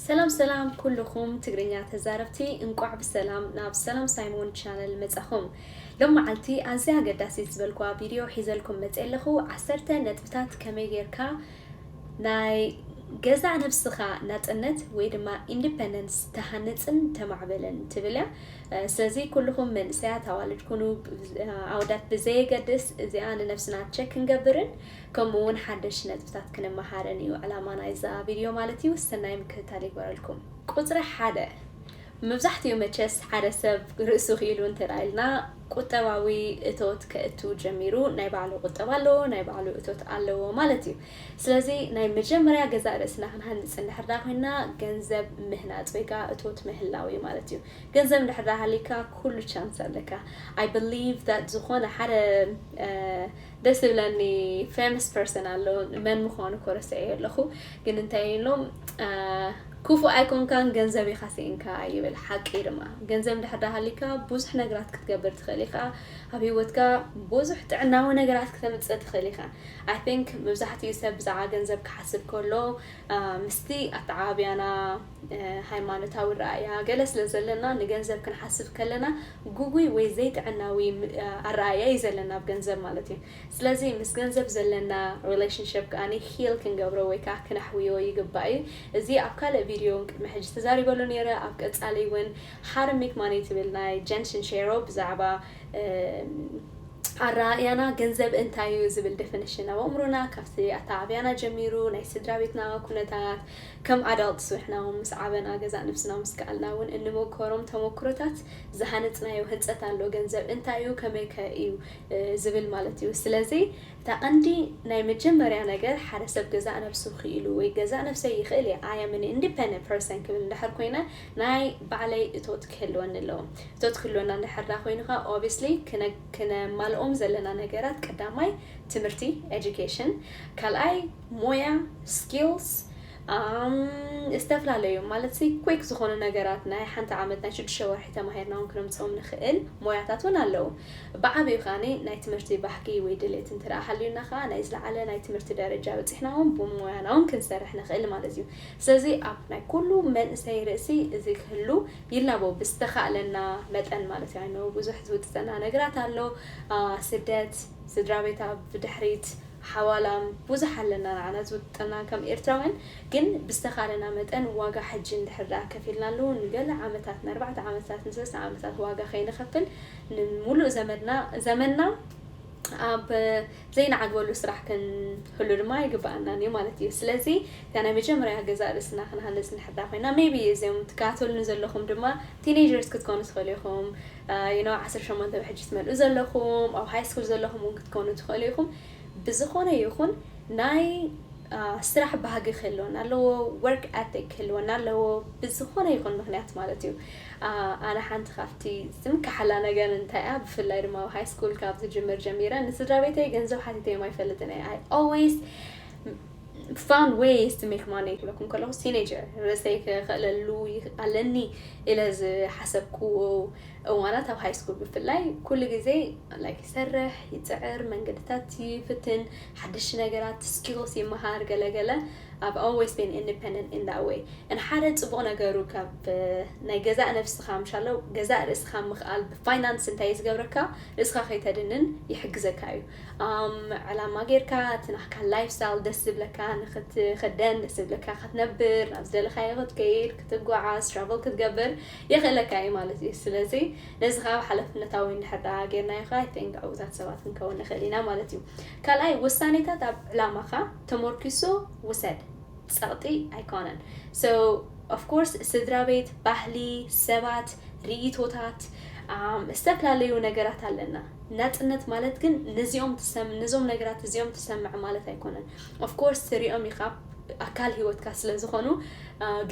ሰላም ሰላም ኩልኹም ትግርኛ ተዛረብቲ፣ እንቋዕ ብሰላም ናብ ሰላም ሳይሞን ቻነል መጻኹም። ሎም መዓልቲ ኣዝያ ኣገዳሲት ዝበልኩዋ ቪድዮ ሒዘልኩም መጽእ ኣለኹ። ዓሰርተ ነጥብታት ከመይ ጌርካ ናይ ገዛእ ነብስኻ ናጽነት ወይ ድማ ኢንዲፐንደንስ ተሃንጽን ተማዕበልን ትብል እያ። ስለዚ ኩልኹም መንእሰያት ኣዋልድ ኩኑ ኣወዳት ብዘየገድስ እዚኣ ንነብስና ቸክ ክንገብርን ከምኡ እውን ሓደሽ ነጥብታት ክንመሃርን እዩ ዕላማ ናይዛ ቪድዮ ማለት እዩ። ሰናይ ምክትታል ይግበረልኩም። ቁፅሪ ሓደ፣ መብዛሕትኡ መቸስ ሓደ ሰብ ርእሱ ክኢሉ እንተደኣ ኢልና ቁጠባዊ እቶት ከእቱ ጀሚሩ ናይ ባዕሉ ቁጠባ ኣለዎ፣ ናይ ባዕሉ እቶት ኣለዎ ማለት እዩ። ስለዚ ናይ መጀመርያ ገዛእ ርእስና ክንሃንፅ እንድሕር ዳ ኮይና ገንዘብ ምህናፅ ወይ ከዓ እቶት ምህላው እዩ ማለት እዩ። ገንዘብ እንድሕር ዳ ሃሊካ ኩሉ ቻንስ ኣለካ። I believe that ዝኾነ ሓደ ደስ ዝብለኒ famous person ኣሎ፣ መን ምዃኑ ኮረሰ ኣለኹ ግን እንታይ ኢሎም ክፉእ ኣይኮንካን ገንዘብ ኢኻ ስኢንካ ይብል። ሓቂ ድማ ገንዘብ እንድሕር ዳ ሃሊካ ብዙሕ ነገራት ክትገብር ትኽእል ኢኻ። ኣብ ህይወትካ ብዙሕ ጥዕናዊ ነገራት ክተምፅእ ትኽእል ኢኻ። I think መብዛሕትኡ ሰብ ብዛዕባ ገንዘብ ክሓስብ ከሎ ምስቲ ኣተዓባብያና ሃይማኖታዊ ረኣያ ገለ ስለ ዘለና ንገንዘብ ክንሓስብ ከለና ጉጉይ ወይ ዘይጥዕናዊ ኣረኣያ እዩ ዘለና ኣብ ገንዘብ ማለት እዩ። ስለዚ ምስ ገንዘብ ዘለና relationship ከኣ ሂል ክንገብሮ ወይ ከዓ ክነሕውዮ ይግባእ እዩ። እዚ ኣብ ካልእ ቪድዮ እውን ቅድሚ ሕጂ ተዛሪበሉ ነይረ። ኣብ ቀጻሊ እውን How to Make Money ትብል ናይ ጀን ሲንሴሮ ብዛዕባ ኣረኣእያና ገንዘብ እንታይ እዩ ዝብል ዴፊኒሽን ኣብ ኣእምሮና ካብቲ ኣተዓብያና ጀሚሩ ናይ ስድራ ቤትና ኩነታት ከም ኣዳልትስ ውሕና እውን ምስ ዓበና ገዛእ ነብስና ምስ ከኣልና እውን እንመኮሮም ተመክሮታት ዝሃነፅናዮ ህንፀት ኣሎ። ገንዘብ እንታይ እዩ ከመይ ከ እዩ ዝብል ማለት እዩ። ስለዚ እታ ቀንዲ ናይ መጀመርያ ነገር ሓደ ሰብ ገዛእ ነብሱ ክኢሉ ወይ ገዛእ ነብሰይ ይኽእል እየ I am an independent person ክብል እንድሕር ኮይነ ናይ ባዕለይ እቶት ክህልወኒ ኣለዎ። እቶት ክህልወና እንድሕር ዳ ኮይኑ ከዓ obviously ክነማልኦም ዘለና ነገራት ቀዳማይ ትምህርቲ education፣ ካልኣይ ሞያ skills፣ ዝተፈላለዩ ማለት ሲ quick ዝኾኑ ነገራት ናይ ሓንቲ ዓመት ናይ ሽዱሽተ ወርሒ ተማሂርና እውን ክነምፅኦም ንኽእል ሞያታት እውን ኣለዉ። ብዓብዩ ከዓ ናይ ትምህርቲ ባህጊ ወይ ድሌት እንተ ሃልዩና ከዓ ናይ ዝለዓለ ናይ ትምህርቲ ደረጃ በፂሕና እውን ብሞያና እውን ክንሰርሕ ንኽእል ማለት እዩ። ስለዚ ኣብ ናይ ኩሉ መንእሰይ ርእሲ እዚ ክህሉ ይላቦ ብዝተኻእለና መጠን ማለት እዩ። I know ብዙሕ ዝውጥጠና ነገራት ኣሎ። ስደት፣ ስድራ ቤት ኣብ ድሕሪት፣ ሓዋላም ብዙሕ ኣለና ንዓና ዝውጥጠና ከም ኤርትራውያን። ግን ብዝተኻለና መጠን ዋጋ ሕጂ እንድሕር ደኣ ከፊልናሉ ንገለ ዓመታት ንኣርባዕተ ዓመታት ንሰለስተ ዓመታት ዋጋ ከይንኸፍል ንምሉእ ዘመድና ዘመንና ኣብ ዘይንዓግበሉ ስራሕ ክንህሉ ድማ ይግብኣናን እዩ ማለት እዩ። ስለዚ እታ ናይ መጀመርያ ገዛእ ርእስና ክንሃንፅ እንድሕር ደኣ ኮይና maybe እዚኦም ትከታተሉኒ ዘለኹም ድማ teenagers ክትኮኑ ትኽእሉ ኢኹም። you know ዓሰርተ ሸሞንተ ብሕጂ ትመልኡ ዘለኹም ኣብ ሃይ ስኩል ዘለኹም እውን ክትኮኑ ትኽእሉ ኢኹም። ብዝኾነ ይኹን ናይ ስራሕ ባህጊ ክህልወና ኣለዎ። Work ethic ክህልወና ኣለዎ ብዝኾነ ይኹን ምኽንያት ማለት እዩ። ኣነ ሓንቲ ካብቲ ዝምክሓላ ነገር እንታይ እያ ብፍላይ ድማ ኣብ ሃይ ስኩል ካብ ዝጅምር ጀሚረ ንስድራ ቤተይ ገንዘብ ሓቲተዮም ኣይፈልጥን እየ። I always found ways to make money ክብለኩም ከለኹ teenager ርእሰይ ክኽእለሉ ኣለኒ ኢለ ዝሓሰብኩዎ እዋናት ኣብ ሃይ ስኩል ብፍላይ ኩሉ ግዜ like ይሰርሕ ይፅዕር መንገድታት ይፍትን ሓደሽቲ ነገራት skills ይመሃር ገለገለ። I've always been independent in that way። And ሓደ ፅቡቕ ነገሩ ካብ ናይ ገዛእ ነብስኻ ምሻለው ገዛእ ርእስኻ ምኽኣል ብፋይናንስ እንታይ እዩ ዝገብረካ ርእስኻ ከይተድንን ይሕግዘካ እዩ። ኣም ዕላማ ጌርካ እቲ ናካ ላይፍ ስታይል ደስ ዝብለካ ንክትክደን ደስ ዝብለካ ክትነብር ናብ ዝደለካዮ ክትከይድ ክትጓዓዝ travel ክትገብር የኽእለካ እዩ ማለት እዩ። ስለዚ ነዚ ከዓ ሓላፍነታዊ እንድሕር ደኣ ጌርናዮ ከዓ I think ዕዉታት ሰባት ክንከውን ንኽእል ኢና ማለት እዩ። ካልኣይ ውሳኔታት ኣብ ዕላማኻ ተመርኪሱ ውሰድ። ፀቕጢ ኣይኮነን። So of course ስድራ ቤት፣ ባህሊ፣ ሰባት፣ ርእይቶታት ዝተፈላለዩ ነገራት ኣለና። ናፅነት ማለት ግን ነዚኦም ነዞም ነገራት እዚኦም ትሰምዕ ማለት ኣይኮነን። Of course ትሪኦም ኢኻ ኣካል ህይወትካ ስለ ዝኾኑ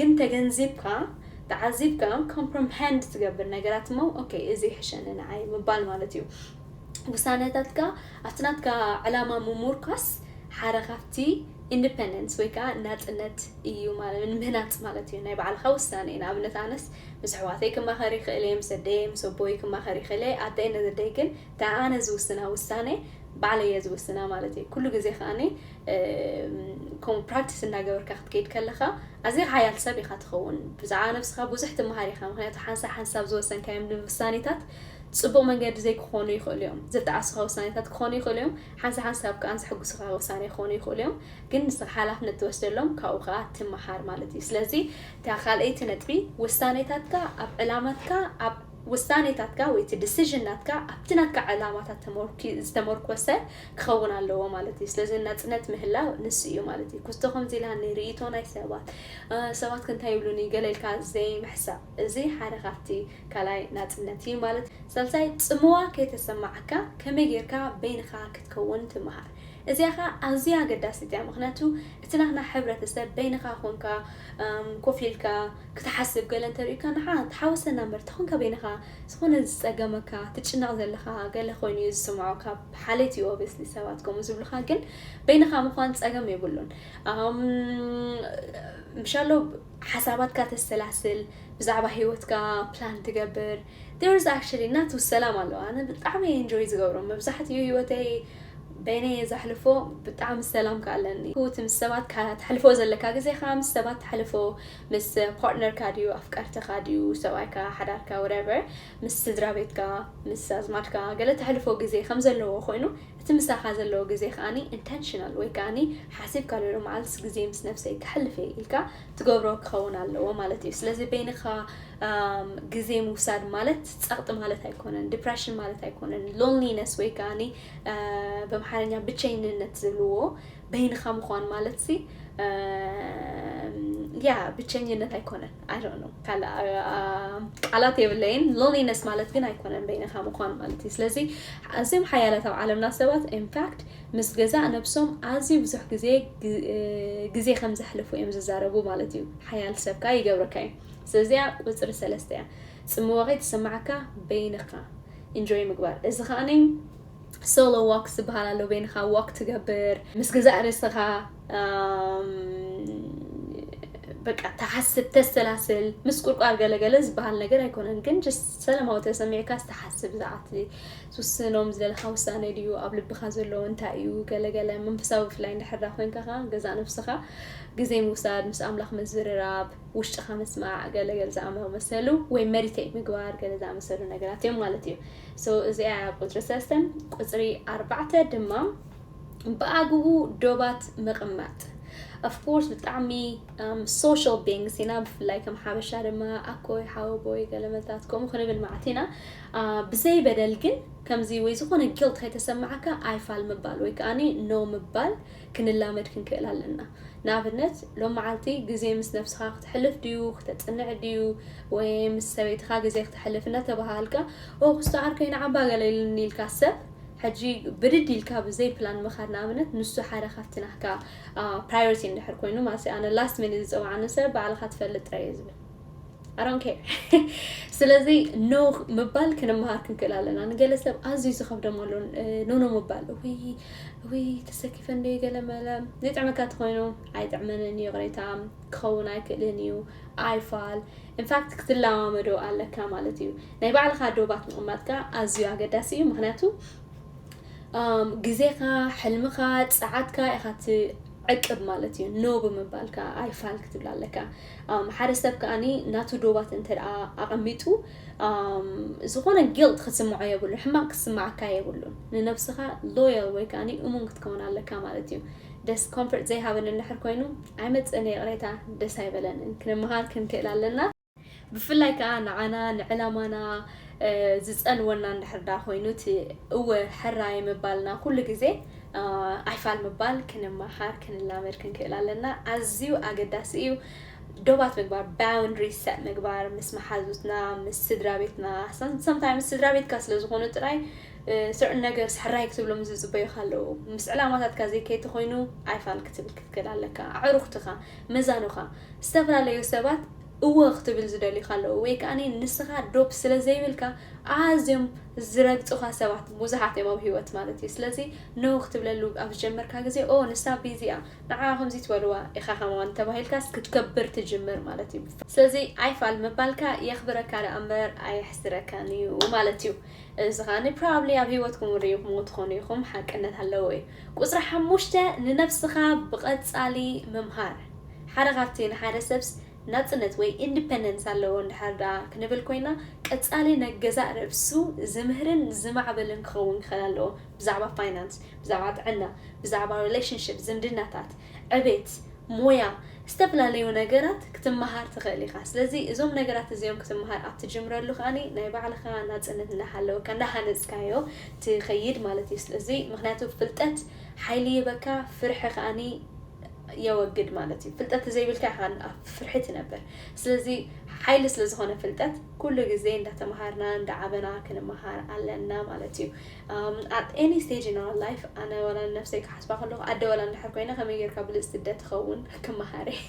ግን ተገንዚብካ ተዓዚብካ comprehend ትገብር ነገራት እሞ okay እዚ ይሕሸኒ ንዓይ ምባል ማለት እዩ። ውሳነታትካ ኣብቲ ናትካ ዕላማ ምሙርኳስ ሓደ ካብቲ ኢንዲፐንደንስ ወይ ከዓ ናፅነት እዩ ማለት ምህናፅ ማለት እዩ። ናይ ባዕልካ ውሳነ እዩ። ንኣብነት ኣነስ ምስ ኣሕዋተይ ክማኸር ይኽእል እየ፣ ምስ ኣደየ ምስ ኣቦይ ክማኸር ይኽእል እየ። ኣደይ ነዘደይ ግን እታ ኣነ ዝውስና ውሳነ ባዕለይ እየ ዝውስና ማለት እዩ። ኩሉ ግዜ ከዓኒ ከምኡ ፕራክቲስ እናገበርካ ክትከይድ ከለኻ ኣዝያ ሓያል ሰብ ኢኻ ትኸውን። ብዛዕባ ነብስኻ ብዙሕ ትመሃር ኢኻ። ምክንያቱ ሓንሳብ ሓንሳብ ዝወሰንካዮም ውሳኔታት ጽቡቕ መንገዲ ዘይክኾኑ ይኽእሉ እዮም። ዘጣዕሱኻ ውሳኔታት ክኾኑ ይኽእሉ እዮም። ሓንሳብ ሓንሳብ ከኣ ዘሕጉሱኻ ውሳኔ ክኾኑ ይኽእሉ እዮም። ግን ንስኻ ሓላፍነት ትወስደሎም፣ ካብኡ ከኣ ትመሃር ማለት እዩ። ስለዚ እታ ካልኣይቲ ነጥቢ፣ ውሳኔታትካ ኣብ ዕላማትካ፣ ኣብ ውሳኔታትካ ወይ እቲ ዲሲዥን ናትካ ኣብቲ ናትካ ዕላማታት ተመርኪ-፣ ዝተመርኮሰ ክኸውን ኣለዎ ማለት እዩ። ስለዚ ናጽነት ምህላው ንሱ እዩ ማለት እዩ። ክስቶ ከምዚ ኢላኒ፣ ርእይቶ ናይ ሰባት፣ እ፣ ሰባት ከ እንታይ ይብሉኒ ገለ ኢልካ ዘይምሕሳብ፣ እዚ ሓደ ካብቲ ካልኣይ ናጽነት እዩ ማለት እዩ። ሳልሳይ፣ ጽምዋ ከይተሰማዓካ ከመይ ጌርካ በይንኻ ክትከውን ትመሃር። እዚኣ ኸኣ ኣዝያ ኣገዳሲት እያ። ምኽንያቱ እቲ ናትና ሕብረተሰብ በይንኻ ኮንካ፣ እም፣ ኮፍ ኢልካ ክትሓስብ ገለ እንተሪእካ ንዓ ተሓወሰና እምበር፣ ተኾንካ በይንኻ ዝኾነ ዝጸገመካ፣ ትጭነቕ ዘለኻ ገለ ኮይኑ እዩ ዝስምዖ። ካብ ሓሌት እዩ ኦብስሊ ሰባት ከምኡ ዝብሉኻ፣ ግን በይንኻ ምዃን ጸገም የብሉን። እም፣ ምሻሎ ሓሳባትካ ተሰላስል፣ ብዛዕባ ህይወትካ ፕላን ትገብር። There's actually ናቱ ሰላም ኣለዎ። ኣነ ብጣዕሚ ኢንጆይ ዝገብሮ፣ መብዛሕትኡ ህይወተይ በይነይ እየ ዘሕልፎ። ብጣዕሚ ሰላም ከኣ ኣለኒ። እቲ ምስ ሰባት ካ-፣ ተሕልፎ ዘለካ ግዜ ከኣ ምስ ሰባት ተሕልፎ፣ ምስ ፓርትነርካ ድዩ፣ ኣፍቀርትኻ ድዩ፣ ሰብኣይካ፣ ሓዳርካ፣ whatever፣ ምስ ስድራ ቤትካ፣ ምስ ኣዝማድካ ገለ ተሕልፎ ግዜ ከም ዘለዎ ኮይኑ፣ እቲ ምሳኻ ዘለዎ ግዜ ከኣኒ ኢንተንሽናል ወይ ከኣኒ ሓሲብካ ዶ መዓልትስ ግዜ ምስ ነብሰይ ከሕልፍ እየ ኢልካ ትገብሮ ክኸውን ኣለዎ ማለት እዩ። ስለዚ በይንኻ፣ ኣም፣ ግዜ ምውሳድ ማለት ጸቕጢ ማለት ኣይኮነን፣ ዲፕረሽን ማለት ኣይኮነን፣ ሎንሊነስ ወይ ከኣኒ፣ እ፣ ብኣምሓርኛ ብቸኝነት ዝብልዎ በይንኻ ምዃን ማለት ሲ፣ እም፣ ያ፣ ብቸኝነት ኣይኮነን። I don't know። ካልእ፣ እ፣ እ፣ ቃላት የብለይን። ሎንሊነስ ማለት ግን ኣይኮነን በይንኻ ምዃን ማለት እዩ። ስለዚ ኣዝዮም ሓያላት ኣብ ዓለምና ሰባት፣ ኢንፋክት፣ ምስ ገዛእ ነብሶም ኣዝዩ ብዙሕ ግዜ ግ-፣ እ፣ ግዜ ከም ዘሕልፉ እዮም ዝዛረቡ ማለት እዩ። ሓያል ሰብ ከኣ ይገብረካ እዩ። ስለዚኣ ቁጽሪ ሰለስተ እያ። ጽምዋ ከይተሰማዓካ በይንኻ ኢንጆይ ምግባር። እዚ ከኣኒ ሶሎ ዋክ ዝበሃል ኣሎ፣ በይንኻ ዋክ ትገብር፣ ምስ ገዛእ ርእስኻ፣ ኣም፣ በቃ ትሓስብ፣ ተሰላስል፣ ምስ ቁርቋር ገለገለ ዝበሃል ነገር ኣይኮነን፣ ግን ጀስት ሰላማዊ ተሰሚዕካ ዝተሓስብ ዝኣቲ ትውስኖም ዝደለኻ ውሳኔ ድዩ፣ ኣብ ልብኻ ዘሎ እንታይ እዩ፣ ገለገለ መንፈሳዊ ብፍላይ እንድሕር ዳ ኮንካ ኸዓ ገዛእ ነብስኻ ግዜ ምውሳድ፣ ምስ ኣምላኽ ምዝርራብ፣ ውሽጥኻ ምስማዕ፣ ገለገለ ዝኣመሰሉ ወይ መዲቴት ምግባር፣ ገለ ዝኣመሰሉ ነገራት እዮም ማለት እዩ። ሶ እዚኣ ቁጽሪ ሰለስተን። ቁጽሪ ኣርባዕተ ድማ ብኣግኡ ዶባት ምቕማጥ። ኦፍ ኮርስ ብጣዕሚ፣ እም፣ ሶሻል ቢንግስ ኢና፣ ብፍላይ ከም ሓበሻ ድማ ኣኮይ ሓወቦይ ገለ መታት ከምኡ ክንብል መዓት ኢና። አ፣ ብዘይ በደል ግን ከምዚ ወይ ዝኾነ ጊልት ከይተሰማዓካ ኣይፋል ምባል ወይ ከኣኒ ኖ ምባል ክንላመድ ክንክእል ኣለና። ንኣብነት ሎም መዓልቲ ግዜ ምስ ነብስኻ ክተሕልፍ ድዩ፣ ክተጽንዕ ድዩ፣ ወይ ምስ ሰበይትኻ ግዜ ክተሕልፍ እናተባሃልካ፣ ኦ ክስቶ ዓርከይ ንዓባ ገለ ኢሉኒ ኢልካ ሰብ ሕጂ ብድድ ኢልካ ብዘይ ፕላን ምኻድ፣ ንኣብነት ንሱ ሓደ ካብቲ ናትካ፣ አ፣ ፕራዮሪቲ እንድሕር ኮይኑ፣ ማለት ኣነ ላስት ሚኒት ዝጸውዓኒ ሰብ ባዕልኻ ትፈልጥ ጥራይ እየ ዝብል። I don't care። ስለዚ ኖ ምባል ክንመሃር ክንክእል ኣለና። ንገለ ሰብ ኣዝዩ ዝኸብዶም ኣሎ፣ እ፣ ኖ ኖ ምባል። እውይ፣ እውይ፣ ተሰኪፈ እንደ ገለ መለ ዘይጥዕመካ ተኾይኑ፣ ኣይጥዕመንን እዩ፣ ይቕሬታ፣ ክኸውን ኣይክእልን እዩ፣ ኣይፋል። ኢንፋክት ክትለማመዶ ኣለካ ማለት እዩ። ናይ ባዕልኻ ዶባት ምቕማጥካ ኣዝዩ ኣገዳሲ እዩ። ምኽንያቱ ኣም፣ ግዜኻ፣ ሕልምኻ፣ ጸዓትካ ኢኻ ትዕቅብ ማለት እዩ። ኖ ብምባልካ ኣይፋል ክትብል ኣለካ። ኣም፣ ሓደ ሰብ ከኣኒ ናቱ ዶባት እንተ ደኣ ኣቐሚጡ፣ ኣም፣ ዝኾነ ጊልት ክትስምዖ የብሉን፣ ሕማቕ ክትስምዓካ የብሉን። ንነብስኻ ሎያል ወይ ከኣኒ እሙን ክትከውን ኣለካ ማለት እዩ። ደስ ኮምፈርት ዘይሃበኒ እንድሕር ኮይኑ ኣይመጽእን እየ፣ ይቕሬታ፣ ደስ ኣይበለንን። ክንምሃር ክንክእል ኣለና። ብፍላይ ከኣ ንዓና ንዕላማና፣ እ፣ ዝጸልወና እንድሕር ደኣ ኮይኑ፣ እቲ እወ ሕራይ ምባልና ኩሉ ግዜ፣ እ፣ ኣይፋል ምባል ክንመሃር ክንላመድ ክንክእል ኣለና። ኣዝዩ ኣገዳሲ እዩ። ዶባት ምግባር፣ ባውንድሪ ሰት ምግባር፣ ምስ መሓዙትና፣ ምስ ስድራ ቤትና፣ ሰም-፣ ሰምታይምስ ስድራ ቤትካ ስለ ዝኾኑ ጥራይ፣ እ፣ ስርዑ ነገር ሕራይ ክትብሎም ዝጽበዩኻ ኣለዉ። ምስ ዕላማታትካ ዘይከይድ ተኾይኑ ኣይፋል ክትብል ክትክእል ኣለካ። ኣዕሩኽትኻ፣ መዛኑኻ፣ ዝተፈላለዩ ሰባት እወ ክትብል ዝደልዩ ኣለዉ፣ ወይ ከኣኒ ንስኻ ዶብ ስለ ዘይብልካ ኣዝዮም ዝረግጹኻ ሰባት ብዙሓት እዮም ኣብ ህይወት ማለት እዩ። ስለዚ ኖ ክትብለሉ ኣብ ዝጀመርካ ግዜ፣ ኦ ንሳ ቢዚ እያ፣ ንዓ ከምዚ ትበልዋ ኢኻ ከማን ተባሂልካስ ክትገብር ትጅምር ማለት እዩ። ስለዚ ኣይፋል ምባልካ የኽብረካ ደኣ እምበር ኣየሕስረካን እዩ ማለት እዩ። እዚ ኸኣኒ ፕሮባብሊ ኣብ ህይወትኩም ርኢኹምዎ ትኾኑ ኢኹም፣ ሓቅነት ኣለዎ እዩ። ቁጽሪ ሓሙሽተ፣ ንነብስኻ ብቐጻሊ ምምሃር። ሓደ ካብቲ ንሓደ ሰብስ ናጽነት ወይ ኢንዲፐንደንስ ኣለዎ እንድሕር ደኣ ክንብል ኮይና፣ ቀጻሊ ናይ ገዛእ ርእሱ ዝምህርን ዝማዕበልን ክኸውን ክኽእል ኣለዎ። ብዛዕባ ፋይናንስ፣ ብዛዕባ ጥዕና፣ ብዛዕባ ሪሌሽንሽፕ፣ ዝምድናታት፣ ዕቤት፣ ሞያ፣ ዝተፈላለዩ ነገራት ክትመሃር ትኽእል ኢኻ። ስለዚ እዞም ነገራት እዚኦም ክትመሃር ኣብ ትጅምረሉ ከኣኒ ናይ ባዕልኻ ናጽነት እንዳሃለወካ፣ እንዳሃነጽካዮ ትኸይድ ማለት እዩ። ስለዚ ምኽንያቱ ፍልጠት ሓይሊ ይህበካ፣ ፍርሒ ከኣኒ የወግድ ማለት እዩ። ፍልጠት ዘይብልካ ኢኻ ኣብ ፍርሒ ትነብር። ስለዚ ሓይሊ ስለ ዝኾነ ፍልጠት ኩሉ ግዜ እንዳተምሃርና እንዳዓበና ክንመሃር ኣለና ማለት እዩ። Um, at any stage in our life፣ ኣነ ወላ ንነብሰይ ክሓስባ ከለኹ፣ ኣደ ወላ እንድሕር ኮይነ ከመይ ጌርካ ብልጽቲ ኣደ ትኸውን ክመሃር እየ።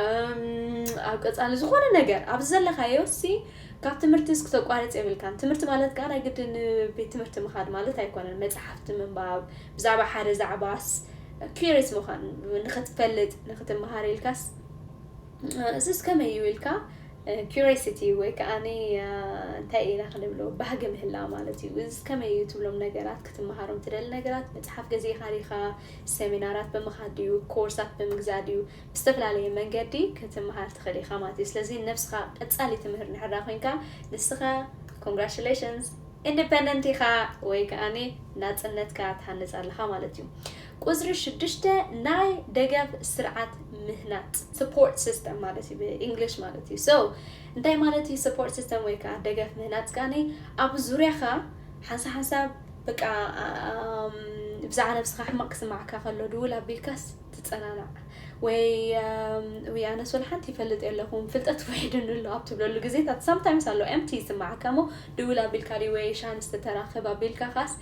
Um፣ ኣብ ቀጻሊ ዝኾነ ነገር ኣብዚ ዘለኻዮ ሲ ካብ ትምህርቲ ስ ክተቋርጽ የብልካን። ትምህርቲ ማለት ከኣ ናይ ግድን ቤት ትምህርቲ ምኻድ ማለት ኣይኮነን። መጽሓፍቲ ምንባብ፣ ብዛዕባ ሓደ ዛዕባስ ኪሪስ ምዃን፣ ንኽትፈልጥ፣ ንኽትመሃር ኢልካስ እዚስ ከመይ እዩ ኢልካ ኪሪሲቲ ወይ ከኣኒ እንታይ ኢና ክንብሎ፣ ባህጊ ምህላ ማለት እዩ። እዚስ ከመይ እዩ ትብሎም ነገራት፣ ክትመሃሮም ትደሊ ነገራት፣ መጽሓፍ ገዚእካ ዲኻ፣ ሰሚናራት ብምኻድ ድዩ፣ ኮርሳት ብምግዛእ ድዩ፣ ብዝተፈላለየ መንገዲ ክትመሃር ትኽእል ኢኻ ማለት እዩ። ስለዚ ነብስኻ ቀጻሊ ትምህር እንድሕር ኮይንካ፣ ንስኻ ኮንግራቹሌሽንስ፣ ኢንዲፐንደንት ኢኻ ወይ ከኣኒ ናጽነትካ ትሃንጽ ኣለኻ ማለት እዩ። ቁጽሪ ሽዱሽተ፣ ናይ ደገፍ ስርዓት ምህናጽ፣ ሰፖርት ሲስተም ማለት እዩ ብእንግሊሽ ማለት እዩ። So እንታይ ማለት እዩ ሰፖርት ሲስተም ወይ ከዓ ደገፍ ምህናጽ? ከኣኒ ኣብ ዙርያኻ ሓንሳብ ሓንሳብ በቃ፣ ኣም፣ ብዛዕባ ነብስኻ ሕማቕ ክስማዓካ ከሎ ድውል ኣቢልካስ ትጸናናዕ። ወይ፣ ኣም፣ ወይ ኣነስ ወላ ሓንቲ ይፈልጥ የለኹም፣ ፍልጠት ውሒዱኒ ኣሎ ኣብ ትብለሉ ግዜታት፣ ሳምታይምስ ኣሎ፣ ኤምቲ ይስማዓካ እሞ ድውል ኣቢልካ ድዩ ወይ ሻንስ ተተራኽብ ኣቢልካ ኻስ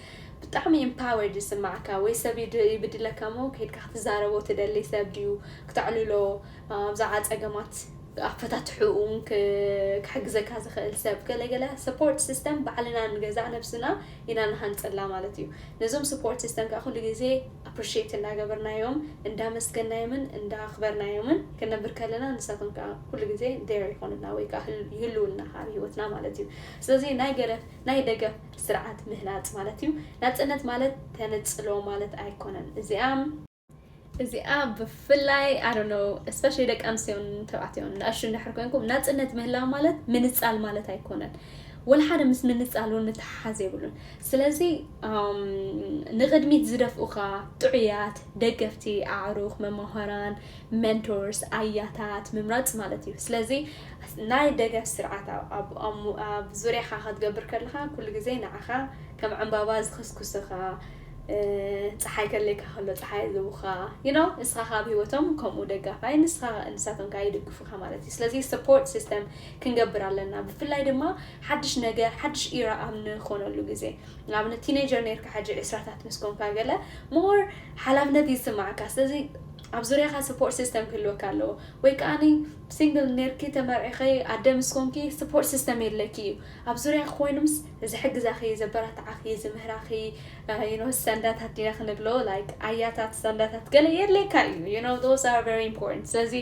ብጣዕሚ ኢምፓወርድ ይስማዓካ። ወይ ሰብ ይድ-፣ ይብድለካ እሞ ከይድካ ክትዛረቦ ትደሊ ሰብ ድዩ፣ ክተዕልሎ፣ ኣ፣ ብዛዕባ ጸገማት ኣፈታትሕኡ እውን ክ-፣ ክሕግዘካ ዝኽእል ሰብ፣ ገለገለ ሰፖርት ሲስተም ባዕልና ንገዛእ ነብስና ኢና ንሃንጸላ ማለት እዩ። ነዞም ሰፖርት ሲስተም ከዓ ኩሉ ግዜ ኣፕሪሺየት እንዳገበርናዮም፣ እንዳመስገናዮምን እንዳኣኽበርናዮምን ክንነብር ከለና፣ ንሳቶም ከዓ ኩሉ ግዜ ዴር ይኾኑና ወይ ከዓ ህል-፣ ይህልውና ኣብ ህይወትና ማለት እዩ። ስለዚ ናይ ገረፍ፣ ናይ ደገፍ ስርዓት ምህናጽ ማለት እዩ። ናጽነት ማለት ተነጽሎ ማለት ኣይኮነን። እዚኣ እዚኣ ብፍላይ፣ I don't know፣ especially ደቂ ኣንስትዮን ተባዕትዮን ንኣሽቱ እንድሕር ኮንኩም፣ ናጽነት ምህላው ማለት ምንጻል ማለት ኣይኮነን። ወላ ሓደ ምስ ምንጻል እውን ምትሓሓዝ የብሉን። ስለዚ፣ ኣም፣ ንቕድሚት ዝደፍኡኻ ጥዑያት፣ ደገፍቲ፣ ኣዕሩኽ፣ መማህራን፣ ሜንቶርስ፣ ኣያታት ምምራጽ ማለት እዩ። ስለዚ ናይ ደገፍ ስርዓት ኣብ፣ ኣብ፣ ኣብ፣ ኣብ ዙርያኻ ክትገብር ከለኻ፣ ኩሉ ግዜ ንዓኻ ከም ዕምባባ ዝኽስኩስኻ፣ እ፣ ጸሓይ ከለካ ከሎ ጸሓይ ዝቡኻ፣ you know፣ ንስኻ ካብ ህይወቶም ከምኡ ደጋፋይ፣ ንስኻ፣ ንሳቶም ከኣ ይድግፉኻ ማለት እዩ። ስለዚ ሰፖርት ሲስተም ክንገብር ኣለና። ብፍላይ ድማ ሓድሽ ነገር፣ ሓድሽ ኢራ ኣብ ንኾነሉ ግዜ፣ ንኣብነት ቲኔጀር ነርካ፣ ሕጂ ዕስራታት ምስ ኮንካ ገለ ሞር ሓላፍነት ይስማዓካ። ስለዚ ኣብ ዙርያኻ ሰፖርት ሲስተም ክህልወካ ኣለዎ። ወይ ከኣኒ ሲንግል ነርኪ፣ ተመርዒኺ፣ ኣደ ምስ ኮንኪ ሰፖርት ሲስተም የድለኪ እዩ። ኣብ ዙርያ ኮይኖምስ ዝሕግዛኺ፣ ዘበራትዓኺ፣ ዝምህራኺ፣ ዩ ኖ፣ ሰንዳታት ዲና ክንብሎ፣ ላይክ ኣያታት፣ ሰንዳታት ገለ የድለካ እዩ። You know, those are very important። ስለዚ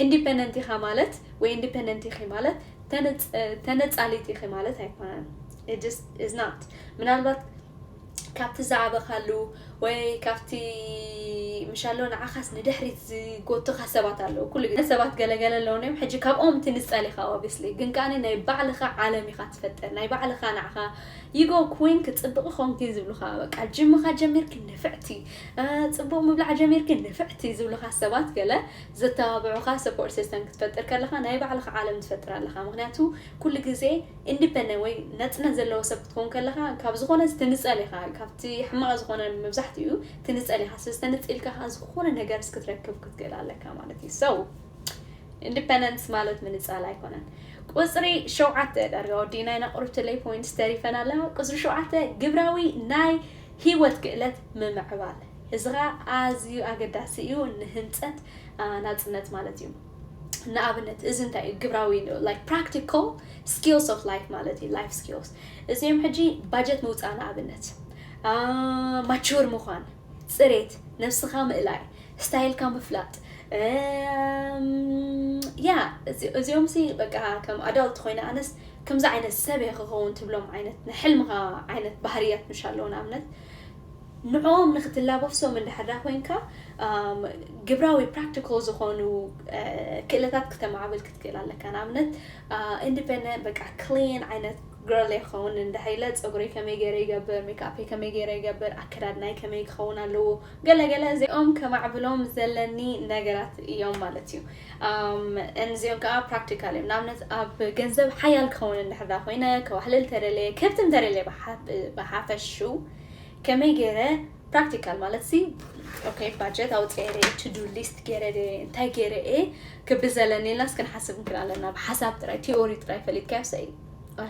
ኢንዲፐንደንት ኢኻ ማለት ወይ ኢንዲፐንደንት ኢኺ ማለት ተነጽ-፣ ተነጻሊት ኢኺ ማለት ኣይኮነን። It just is not። ምናልባት ካብቲ ዝዓበኻሉ ወይ ካብቲ ምሻሎ ንዓኻስ ንድሕሪት ዝጎቱኻ ሰባት ኣለዉ። ኩሉ ግዜ ሰባት ገለገለ ኣለዉን እዮም። ሕጂ ካብኦም ትንጸል ኢኻ ኦብስሊ፣ ግን ከኣ ናይ ባዕልኻ ዓለም ኢኻ ትፈጥር። ናይ ባዕልኻ ንዓኻ you go queen፣ ክጽብቕ ኾንኪ ዝብሉኻ፣ በቃ ጅምኻ ጀሚርኪ ንፍዕቲ፣ እ፣ ጽቡቕ ምብላዕ ጀሚርኪ ንፍዕቲ ዝብሉኻ ሰባት ገለ ዘተባብዑኻ ሰፖርት ሲስተም ክትፈጥር ከለኻ ናይ ባዕልኻ ዓለም ትፈጥር ኣለኻ። ምኽንያቱ ኩሉ ግዜ ኢንዲፐንደንት ወይ ናጽነት ዘለዎ ሰብ ክትኮን ከለኻ ካብ ዝኾነ ትንጸል ኢኻ፣ ካብቲ ሕማቕ ዝኾነ መብዛሕትኡ ትንጸል ኢኻ። ስለ ዝተንጽ ኢልካ ከኣ ዝኾነ ነገር እስክትረክብ ክትክእል ኣለካ ማለት እዩ። So ኢንዲፐንደንስ ማለት ምንጻል ኣይኮነን። ቁጽሪ ሸውዓተ ዳርጋ ወዲእና ኢና፣ ቁሩብ ትለይ ፖይንትስ ተሪፈን ኣለዋ። ቁጽሪ ሸውዓተ ግብራዊ ናይ ህይወት ክእለት ምምዕባል። እዚ ኸኣ ኣዝዩ ኣገዳሲ እዩ ንህንጸት፣ ኣ፣ ናጽነት ማለት እዩ። ንኣብነት እዚ እንታይ እዩ? ግብራዊ፣ like practical skills of life ማለት እዩ። Life skills እዚኦም ሕጂ ባጀት ምውፃእ ንኣብነት፣ ማቹር ምዃን፣ ፅሬት፣ ነብስኻ ምእላይ፣ ስታይልካ ምፍላጥ። ያ እዚኦም ሲ በቃ ከም ኣዳልት ኮይነ ኣነስ ከምዚ ዓይነት ሰብ እየ ክኸውን ትብሎም ዓይነት ንሕልምኻ ዓይነት ባህርያት ምሽ ኣለዎ። ንኣብነት ንዕኦም ንክትላበሶም እንድሕር ኮይንካ ግብራዊ ፕራክቲካል ዝኾኑ ክእለታት ክተማዕብል ክትክእል ኣለካ። ንኣብነት ኢንዲፐንደንት በቃ ክሊን ዓይነት ግርል ይኸውን እንድሕር ኢለ ፀጉረይ ከመይ ገይረ ይገብር፣ ሜክኣፐይ ከመይ ገይረ ይገብር፣ ኣከዳድናይ ከመይ ክኸውን ኣለዎ፣ ገለ ገለ እዚኦም ከማዕብሎም ዘለኒ ነገራት እዮም ማለት እዩ። እዚኦም ከዓ ፕራክቲካል እዮም። ንኣብነት ኣብ ገንዘብ ሓያል ክኸውን እንድሕር ኮይነ ከዋሕልል ተደለየ ከብትም ተደለየ ብሓፈሽው ከመይ ገይረ ፕራክቲካል ማለት ሲ ኦኬ ባጀት ኣውፅኤ ቱ ዱ ሊስት ገይረ እንታይ ገይረ እየ ክብል ዘለኒ ኢልናስ ክንሓስብ እንክእል ኣለና። ብሓሳብ ጥራይ ቲኦሪ ጥራይ ፈሊጥካዮ ሰይ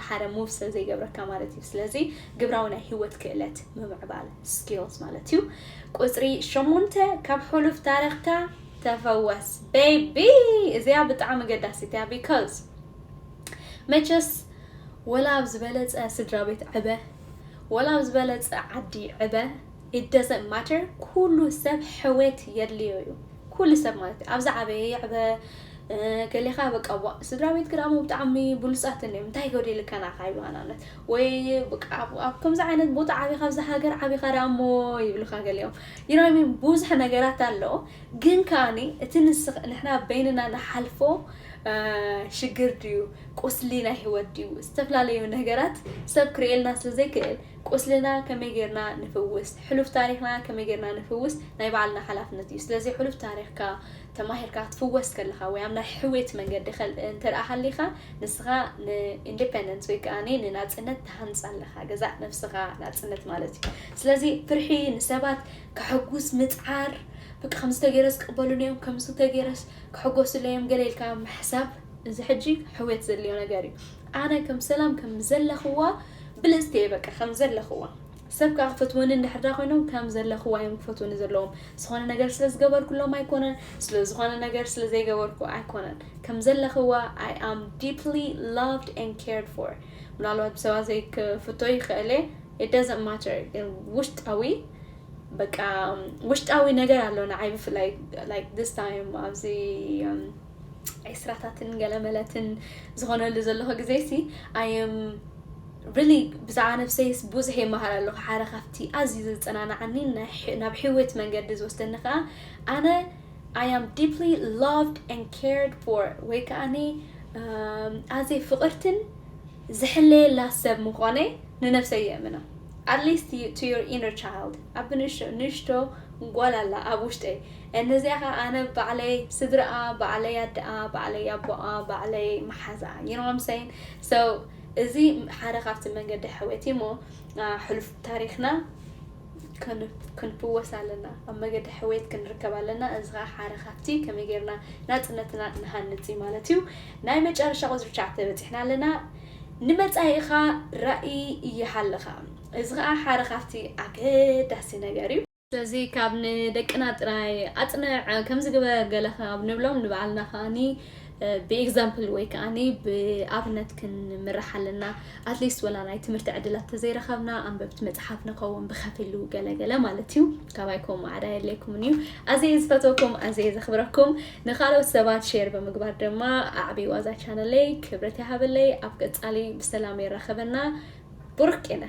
ሓደ ሙቭ ስለ ዘይገብረካ ማለት እዩ። ስለዚ ግብራዊ ናይ ህይወት ክእለት ምምዕባል ስኪልስ ማለት እዩ። ቁፅሪ ሸሞንተ ካብ ሕሉፍ ታሪክካ ተፈወስ ቤቢ። እዚኣ ብጣዕሚ ገዳሲት እያ። ቢካዝ መቸስ ወላ ኣብ ዝበለፀ ስድራ ቤት ዕበ፣ ወላ ኣብ ዝበለፀ ዓዲ ዕበ፣ it doesn't matter። ኩሉ ሰብ ሕውየት የድልዮ እዩ። ኩሉ ሰብ ማለት እዩ። ኣብዚ ዓበየ ይዕበ ገሊኻ በቃ ስድራ ቤት ግዳሞ ብጣዕሚ ብሉፃት እዮም እንታይ ጎዲልካ ናኻ ይብሉኻ። ንኣብነት ወይ ኣብ ከምዚ ዓይነት ቦታ ዓቢኻ ኣብዚ ሃገር ዓቢኻ ደኣ እሞ ይብሉኻ ገሊኦም። ይናሚ ብዙሕ ነገራት ኣሎ። ግን ከኣኒ እቲ ንስኽ ንሕና በይንና ንሓልፎ ሽግር ድዩ ቁስሊ ናይ ህይወት ድዩ ዝተፈላለዩ ነገራት ሰብ ክርእየልና ስለ ዘይክእል ቁስልና ከመይ ጌርና ንፍውስ፣ ሕሉፍ ታሪኽና ከመይ ጌርና ንፍውስ ናይ ባዕልና ሓላፍነት እዩ። ስለዚ ሕሉፍ ታሪኽካ ተማሂርካ ክትፍወስ ከለኻ ወይ ኣብ ናይ ሕውየት መንገዲ ከል እንተ ደኣ ሃሊኻ ንስኻ ንኢንዲፐንደንስ ወይ ከኣ ንናጽነት ትሃንጽ ኣለኻ። ገዛእ ነብስኻ ናጽነት ማለት እዩ። ስለዚ ፍርሒ ንሰባት ከሐጉስ ምጽዓር፣ በቃ ከምዚ ተገይረስ ክቕበሉኒ እዮም፣ ከምዚ ተገይረስ ክሕጎሱለይ እዮም ገለ ኢልካ ምሕሳብ እዚ ሕጂ ሕውየት ዘድልዮ ነገር እዩ። ኣነ ከም ሰላም ከም ዘለኽዋ ብልጽቲ እየ በቃ ከም ዘለኽዋ። ሰብ ከዓ ክፈትወኒ እንድሕር ዳ ኮይኖም ከም ዘለኽዋ እዮም ክፈትወኒ ዘለዎም። ዝኾነ ነገር ስለ ዝገበርኩሎም ኣይኮነን፣ ስለ ዝኾነ ነገር ስለ ዘይገበርኩ ኣይኮነን። ከም ዘለኽዋ I am deeply loved and cared for። ምናልባት ብሰባት ዘይክፍቶ ይኽእል እየ፣ it doesn't matter። ግን ውሽጣዊ በቃ ውሽጣዊ ነገር ኣሎ ንዓይ ብፍላይ like this time ኣብዚ ዒስራታትን ገለመለትን ዝኾነሉ ዘለኹ ግዜ ሲ I am really ብዛዕባ ነብሰይስ ብዙሕ ይመሃር ኣለኹ። ሓደ ካብቲ ኣዝዩ ዘጸናንዓኒ ናይ ናብ ሕይወት መንገዲ ዝወስደኒ ከዓ ኣነ I am deeply loved and cared for ወይ ከዓኒ ኣዝየ ፍቕርትን ዝሕለየላ ሰብ ምዃነይ ንነብሰይ የእምና። At least to your inner child ኣብ ንእሽቶ ጓል ኣላ ኣብ ውሽጠይ። ነዚኣ ከዓ ኣነ ባዕለይ ስድራኣ፣ ባዕለይ ኣደኣ፣ ባዕለይ ኣቦኣ፣ ባዕለይ መሓዛኣ። You know what I'm saying? So እዚ ሓደ ካብቲ መንገዲ ሕውየት እሞ ሕሉፍ ታሪኽና ክንፍወስ ኣለና፣ ኣብ መገዲ ሕውየት ክንርከብ ኣለና። እዚ ከዓ ሓደ ካብቲ ከመይ ጌርና ናፅነትና ንሃንፅ ማለት እዩ። ናይ መጨረሻ ቁፅሪ ትሽዓተ በፂሕና ኣለና። ንመፃኢኻ ራእይ ይሃልኻ። እዚ ከዓ ሓደ ካብቲ ኣገዳሲ ነገር እዩ። ስለዚ ካብ ንደቅና ጥራይ ኣፅንዕ ከምዚ ግበር ገለ ካብ ንብሎም ንባዕልና ከዓኒ ብኤግዛምፕል ወይ ከዓኒ ብኣብነት ክንምራሕ ኣለና። ኣትሊስት ወላ ናይ ትምህርቲ ዕድላት ተዘይረኸብና ኣንበብቲ መፅሓፍ ንኸውን ብኸፊሉ ገለገለ ማለት እዩ። ካባይ ከምኡ ዓዳ የድለይኩምን እዩ። ኣዘየ ዝፈተኩም ኣዘየ ዘኽብረኩም። ንካልኦት ሰባት ሼር ብምግባር ድማ ኣዕብይዋ እዛ ቻነለይ። ክብረት ይሃበለይ። ኣብ ቀፃሊ ብሰላም የራኸበና። ቡሩክ ቄነ።